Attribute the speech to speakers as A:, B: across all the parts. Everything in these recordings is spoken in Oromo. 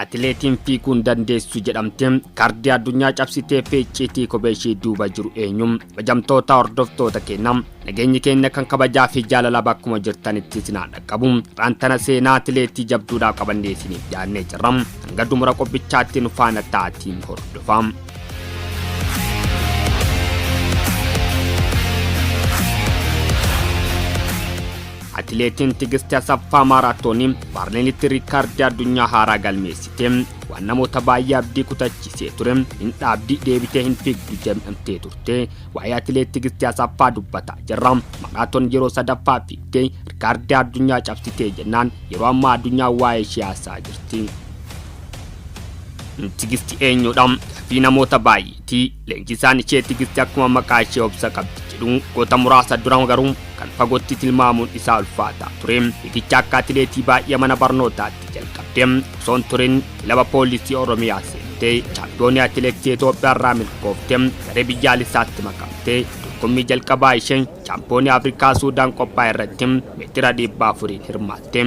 A: Atileetiin fiiguu hin dandeessu jedhamte kaardii addunyaa cabsitee fi icciitii kophee ishii duuba jiru eenyu? Kabajamtoota hordoftoota keenya, nageenyi keenya kan kabajaa fi jaalalaa bakkuma jirtanitti isin haa dhaqqabu. Raantana seenaa atileetii jabduudhaaf qabannee isiniif dhiyaannee jirra. Hanga xumura qophichaatti nu faana ta'aatiin hordofaa. Atileetiin Tigisti Asaffaa maaraatoonii Baarliinitti riikaardii addunyaa haaraa galmeessite. Waan namoota baay'ee abdii kutachiisee ture, hin dhaabdi, deebitee hin fiigdu jedhamtee turte. Waa'ee atileet Tigisti Asaffaa dubbataa jirra. Maaraatoon yeroo sadaffaa fiigdee riikaardii addunyaa cabsitee jennaan yeroo ammaa addunyaa waa'ee ishee haasaa jirti. Tigisti eenyudha? Gaaffii namoota baay'eeti. Leenjisaan ishee Tigisti akkuma maqaa ishee obsa qabdi jedhu. Goota muraasa dura garuu kan fagootti tilmaamuun isaa ulfaataa ture. Fiigicha akka atileetii baay'ee mana barnootaatti jalqabde. Osoo hin turin kilaba poolisii Oromiyaa seentee chaampiyoonii atileetiksii Itoophiyaa irraa milkoofte, garee biyyaalessaatti makamte. Dorgommii jalqabaa ishee chaampiyoonii Afrikaa Suudaan qophaa'e irratti meetira 400n hirmaatte.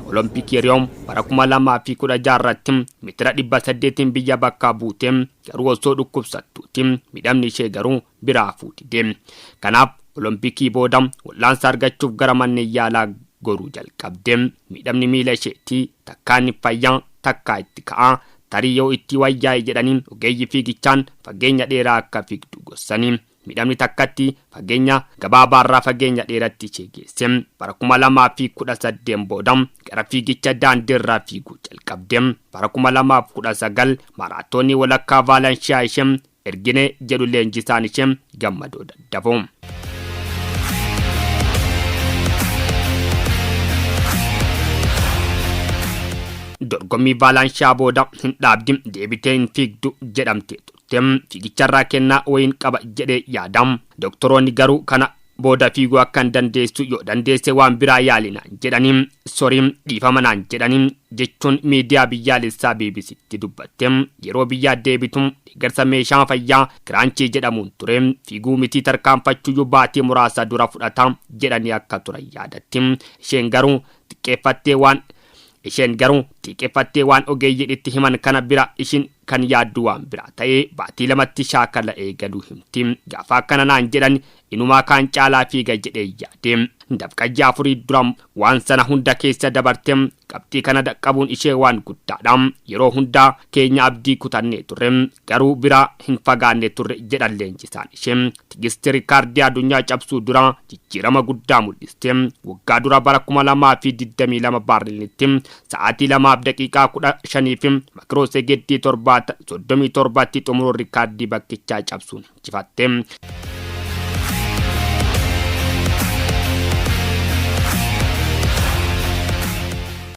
A: Olompikii Riyoo bara 2016 irratti meetira 800n biyya bakka buute, garuu osoo dhukkubsattuuti. Miidhamni ishee garuu biraa fuudhide. Kanaaf Olompikii booda wal'aansa argachuuf gara manneen yaalaa goruu jalqabde. Miidhamni miila isheetii takkaa ni fayyaa, takkaa itti ka'a. Tarii yoo itti wayyaa'e jedhanii ogeeyyi fiigichaan fageenya dheeraa akka fiigdu gorsanii. Miidhamni takkatti fageenya gabaabaarraa fageenya dheeratti ishee geesse. Bara 2018 booda gara fiigicha daandiirraa fiiguu jalqabde. Bara 2019 maaraatoonii walakkaa Vaalanshiyaa ishee ergine jedhu leenjisaan ishee Gammadoo Daddafoo. Dorgommii Vaalaanshiyaa booda hin dhaabdi, deebitee hin fiigdu jedhamtee turte. Fiigicharraa kennaa wayiin qaba jedhee yaada. Doktoroonni garuu kana booda fiiguu akka hin dandeessu, yoo dandeesse waan biraa yaali naan jedhanii, sorii, dhiifama naan jedhanii jechuun miidiyaa biyyaalessaa BBCtti dubbatte. Yeroo biyyaa deebitu deeggarsa meeshaa fayyaa kiraanchii jedhamuun ture. Fiiguu mitii tarkaanfachuuyyuu baatii muraasa dura fudhata jedhanii akka turan yaadatti. Isheen garuu xiiqeffattee waan ogeeyyiin itti himan kana bira ishiin kan yaaddu waan biraa ta'ee baatii lamatti shaakala eegaluu himti. Gaafa akkana naan jedhan inumaa kaan caalaa fiiga jedhee yaade. Dafqa ji'a afurii dura waan sana hunda keessa dabarte qabxii kana dhaqqabuun ishee waan guddaadha. Yeroo hundaa keenya abdii kutannee turre, garuu biraa hin fagaanne turre jedhan leenjisaan ishee. Tigisti rikaardii addunyaa cabsuu dura jijjiirama guddaa mul'iste. Waggaa dura bara 2022 Baarlinitti sa'aatii 2:15 fi makiroo segeddii 37tti xumuruun rikaardii bakkichaa cabsuun injifatte.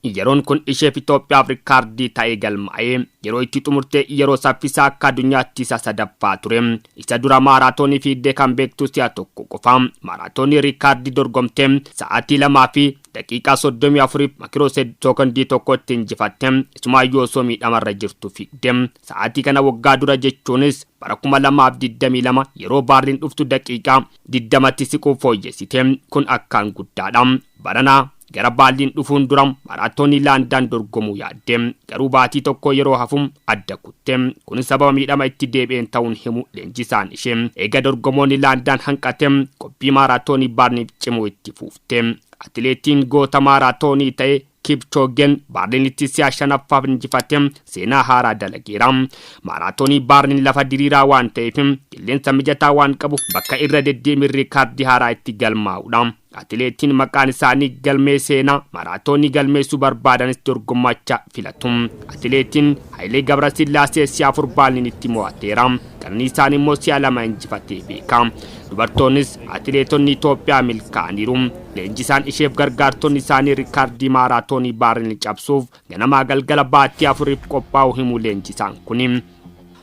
A: Yeroon kun isheef Itoophiyaaf rikaardii ta'ee galmaa'e. Yeroo itti xumurte yeroo saffisaa akka addunyaatti isa sadaffaa ture. Isa dura maaraatoonii fiigdee kan beektu si'a tokko qofa. Maaraatoonii rikaardii dorgomte sa'aatii 2:34 makiroo sekoondii tokkotti injifatte. Isumaayyuu osoo miidhamarra jirtu fiigde. Sa'aatii kana waggaa dura jechuunis bara 2022 yeroo Baarliin dhuftu daqiiqaa 20tti siquu fooyyessite. Kun akkaan guddaadha. Baranaa gara Baarliin dhufuun dura maaraatoonii Laandaan dorgomuu yaadde. Garuu baatii tokko yeroo hafu adda kutte. Kun sababa miidhama itti deebi'een ta'uun himu leenjisaan ishee. Eega dorgomoonni Laandaan hanqate qophii maaraatoonii Baarniif cimuu itti fuufte. Atileetiin goota maaraatoonii ta'e Kipchoogeen Baarliinitti si'a shanaffaaf injifate seenaa haaraa dalageera. Maaraatoonii Baarliin lafa diriiraa waan ta'eef qilleensa mijataa waan qabuuf bakka irra deddeebiin riikaardii haaraa itti galmaa'udha. Atileetiin maqaan isaanii galmee seenaa maaraatoonii galmeessuu barbaadanis dorgommacha filatu. Atileetiin Hayilee Gabrasillaasee si'a afur Baarliinitti mo'ateera. Qananiisaan immoo si'a lama injifatee beeka. Dubartoonnis atileetonni Itoophiyaa milkaa'aniiru. Leenjisaan isheef gargaartonni isaanii rikaardii maaraatoonii Baarliin cabsuuf ganamaa galgala baatii afuriif qophaa'u himu leenjisaan kuni.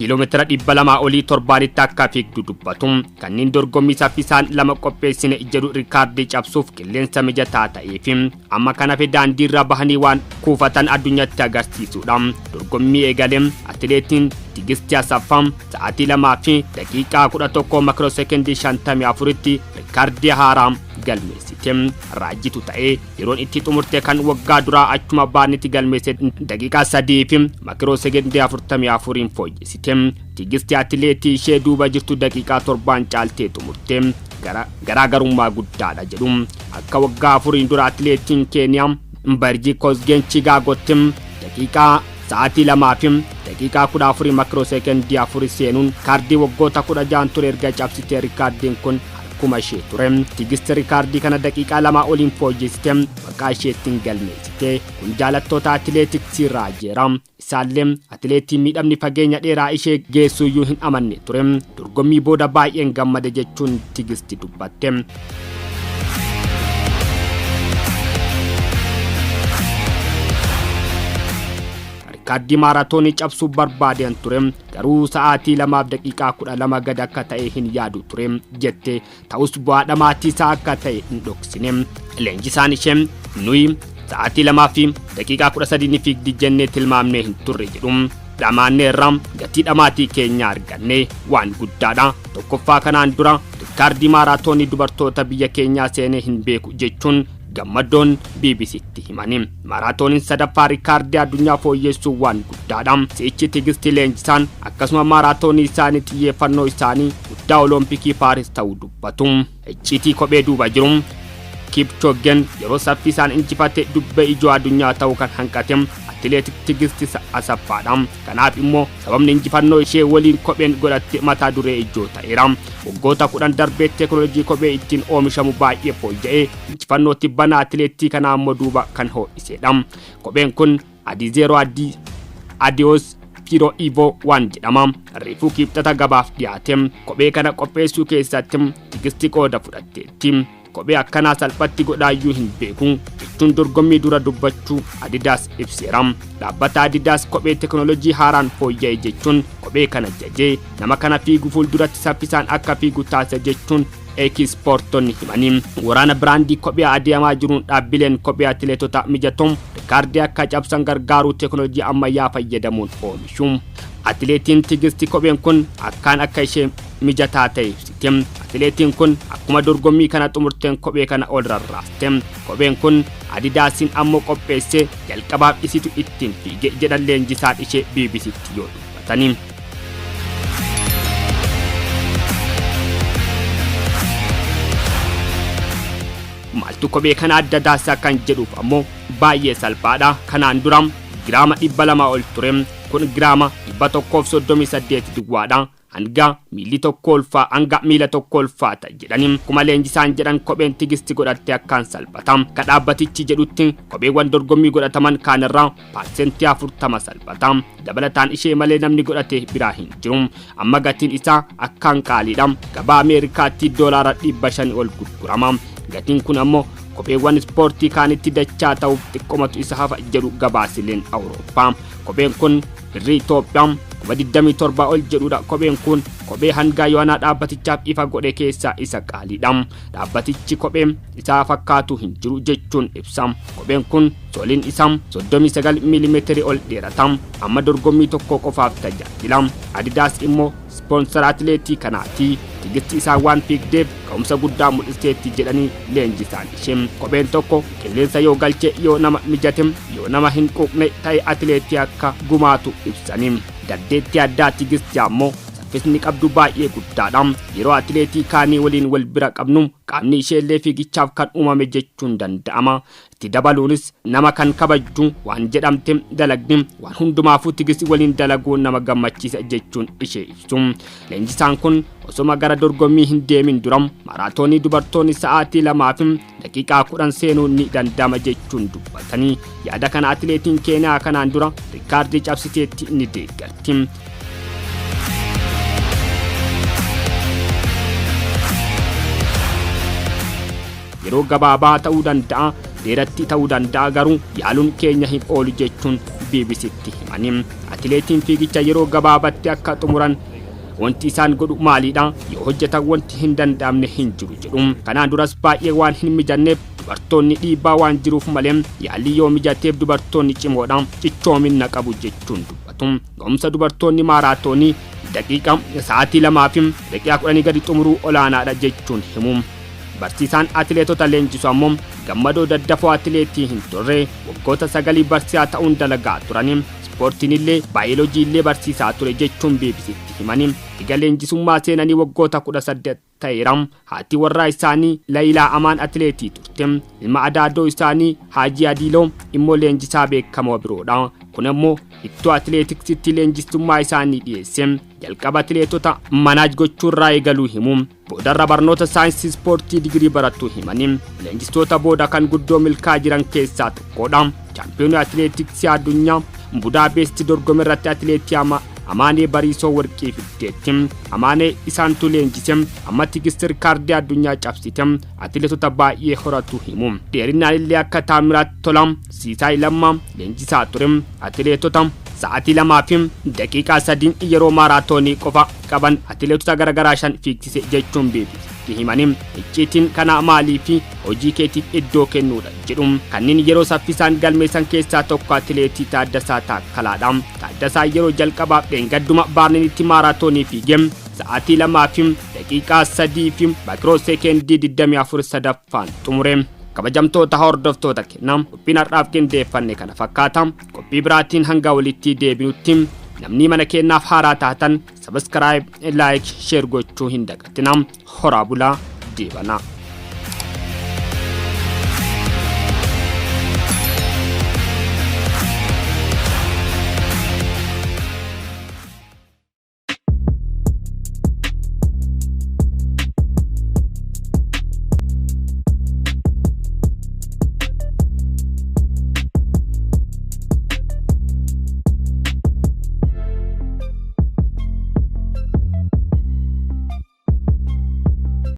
A: Kiiloomeetira 200 olii torbaanitti akka fiigdu dubbatu. Kanneen dorgommii saffisaan lama qopheessine jedhu rikaardii cabsuuf qilleensa mijataa ta'ee fi amma kana fi daandiirra bahanii waan kuufatan addunyaatti agarsiisudha. Dorgommii eegalee atileetiin Tigisti Asaffaa sa'aatii 2:11 makiroo seekendii 54tti rikaardii haaraa Galmeessite. Raajitu ta'ee yeroon itti xumurte kan waggaa duraa achuma baanitti galmeesse daqiiqaa 3 fi makiroo sekendii 44 fooyyessite. Tigisti atileetii ishee duuba jirtu daqiiqaa 7 caaltee xumurte. Garaagarummaa guddaadha jedhu. Akka waggaa 4 dura atileetiin Keeniyaa Mbarjii Kosgeen Chigaagotti daqiiqaa sa'aatii 2 fi daqiiqaa 14 makiroo sekendii 4 seenuun kaardii waggoota 16 ture erga cabsitee rikaardiin kun harkuma ishee ture. Tigisti rikaardii kana daqiiqaa 2 oliin fooyyessite maqaa isheettiin galmeessite. Kun jaalattoota atileetiksii raajeera. Isaallee atileetii miidhamni fageenya dheeraa ishee geessuuyyuu hin amanne ture. Dorgommii booda baay'een gammade jechuun Tigisti dubbatte. Rikaaddii maaraatoonii cabsuu barbaadeen ture, garuu sa'aatii 2:12 gad akka ta'e hin yaadu ture jette. Ta'us bu'aa dhamaatii isaa akka ta'e hin dhoksine. Leenjisaan ishee nuyi sa'aatii 2:13 ni fiigdi jennee tilmaamnee hin turre jedhu. Dhamaanneerra, gatii dhamaatii keenyaa arganne, waan guddaadha. Tokkoffaa kanaan dura rikaardii maaraatoonii dubartoota biyya keenyaa seenee hin beeku jechuun gammaddoon BBCtti himani. Maaraatooniin sadaffaa rikaardii addunyaa fooyyessuu waan guddaadha. Si'ichi Tigisti leenjisaan akkasuma maaraatoonii isaanii xiyyeeffannoo isaanii guddaa Olompikii Paaris ta'uu dubbatu. Icciitii kophee duuba jiru. Kipchoogeen yeroo saffisaan injifate dubbee ijoo addunyaa ta'uu kan hanqate atileet Tigisti Asaffaadha. Kanaaf immoo sababni injifannoo ishee waliin kopheen godhatte mataa duree ijoo ta'eera. Waggoota 10 darbee teekinooloojii kophee ittiin oomishamu baay'ee fooyya'ee injifannoo tibbana atileettii kanaa immoo duuba kan ho'isedha. Kopheen kun Adizero Adii Adios Piro Evo waan jedhama. Reefuu Kibxata gabaaf dhiyaate. Kophee kana qopheessuu keessatti Tigisti qooda fudhatteetti. Kophee akkanaa salphatti godhaayyuu hin beeku jechuun dorgommii dura dubbachuu Adidas ibseera. Dhaabbata Adidas kophee teekinooloojii haaraan fooyya'e jechuun kophee kana jajee nama kana fiigu fuulduratti saffisaan akka fiigu taasisa jechuun eekspoortonni himanii. Waraana biraandii kophee adeemaa jiruun dhaabbileen kophee atileetota mijatoon rikaardii akka cabsan gargaaruu teekinooloojii ammayyaa fayyadamuun oomishu. Atileetiin Tigisti kopheen kun akkaan akka ishee mijataa ta'e ibsite. Atileetiin kun akkuma dorgommii kana xumurteen kophee kana ol rarraaste. Kopheen kun Adidaasiin ammoo qopheesse jalqabaaf isitu ittiin fiige jedhan leenjisaan ishee BBCtti yoo dubbatani. Maaltu kophee kana adda taasisa kan jedhuuf ammoo baay'ee salphaadha. Kanaan dura giraama 200 ol ture. Kun giraama 138 duwwaadha. Hanga miilli tokko ulfaa hanga miila tokko ulfaata jedhani. Akkuma leenjisaan jedhan kopheen Tigisti godhatte akkaan salphata. Akka dhaabbatichi jedhutti kopheewwan dorgommii godhataman kaanirraa 40% salphata. Dabalataan ishee malee namni godhate biraa hin jiru. Amma gatiin isaa akkaan qaaliidha. Gabaa Ameerikaatti $500 ol gurgurama. Gatiin kun ammoo kopheewwan ispoortii kaanitti dachaa ta'uuf xiqqoomatu isa hafa jedhu gabaasileen Awurooppaa. Kopheen kun birrii Itoophiyaa 27,000 ol jedhudha. Kopheen kun kophee hangaa yoonaa dhaabbatichaaf ifa godhe keessaa isa qaaliidha. Dhaabbatichi kophee isaa fakkaatu hin jiru jechuun ibsa. Kopheen kun sooliin isaa 39 miilimeetirii ol dheerata. Amma dorgommii tokko qofaaf tajaajila. Adidaas immoo ispoonsara atileetii kanaati. Tigisti isaa waan fiigdeef ka'umsa guddaa mul'isteetti jedhanii leenjisaan ishee. Kopheen tokko qilleensa yoo galche, yoo nama mijate, yoo nama hin quuqne ta'e atileetii akka gumaatu ibsanii. Dandeettii addaa Tigisti ammoo saffisni qabdu baay'ee guddaadha. Yeroo atileetii kaanii waliin wal bira qabnu qaamni isheellee fiigichaaf kan uumame jechuun danda'ama. Itti dabaluunis nama kan kabajju, waan jedhamte dalagdi, waan hundumaafuu Tigisti waliin dalaguun nama gammachiisa jechuun ishee ibsu. Leenjisaan kun osoma gara dorgommii hin deemin dura maaraatoonii dubartoonni sa'aatii 2:10 seenuun ni danda'ama jechuun dubbatanii, yaada kana atileetiin Keeniyaa kanaan dura rikaardii cabsiteetti ni deeggarti. Yeroo gabaabaa ta'uu danda'a, dheeratti ta'uu danda'a, garuu yaaluun keenya hin oolu jechuun BBCtti himani. Atileetiin fiigicha yeroo gabaabatti akka xumuran wanti isaan godhu maalidha? Yoo hojjetan wanti hin danda'amne hin jiru jedhu. Kanaan duras baay'ee waan hin mijanneef dubartoonni dhiibbaa waan jiruuf malee yaalli yoo mijateef dubartoonni cimoodha, cichoomina qabu jechuun dubbatu. Ga'umsa dubartoonni maaraatoonii daqiiqa sa'aatii 2:10 gadi xumuruu olaanaadha jechuun himu. Barsiisaan atileetota leenjisu ammoo Gammadoo Daddafoo atileetii hin turre, waggoota 9 barsiisaa ta'uun dalagaa turani. Ispoortiin illee baayoloojii illee barsiisaa ture jechuun BBCtti himani. Eega leenjisummaa seenanii waggoota 18 ta'eera. Haati warraa isaanii Layilaa Amaan atileetii turte. Ilma adaadoo isaanii Haajii Adiiloo immoo leenjisaa beekamoo biroodha. Kun immoo ittoo atileetiksitti leenjistummaa isaanii dhiyeesse. Jalqaba atileetota manage gochuurraa eegaluu himu. Boodarra barnoota saayinsii ispoortii digirii barattuu himani. Leenjistoota booda kan guddoo milkaa jiran keessaa tokkodha. Chaampiyoonii atileetiksii addunyaa Budaapesti dorgome irratti atileetii Amaanee Bariisoo warqii fiddeetti. Amaanee isaantu leenjise, amma Tigist rikaardii addunyaa cabsite, atileetota baay'ee horatu himu. Dheerinaan illee akka Taamiraat Tola, Siisaay Lammaa leenjisaa ture. Atileetota sa'aatii 2:03 yeroo maaraatoonii qofa qaban atileetota garaagaraa 5 fiigsise jechuun BBCtti himani. Icciitiin kana maalii fi hojii keetiif iddoo kennuudha jedhu. Kanneen yeroo saffisaan galmeessan keessaa tokko atileetii Taaddasaa Taakkalaadha. Taaddasaa yeroo jalqabaaf dheengadduma Baarlinitti maaraatoonii fiige sa'aatii 2:03 fi micro sekeendii 24 sadaffaan xumure. Kabajamtoota hordoftoota kennaa, qophiin har'aaf qindeeffanne kana fakkaata. Qophii biraatiin hanga walitti deebinutti, namni mana keenyaaf haaraa taatan subscribe, like, share gochuu hin dagatina. Horaa bulaa, deebanaa.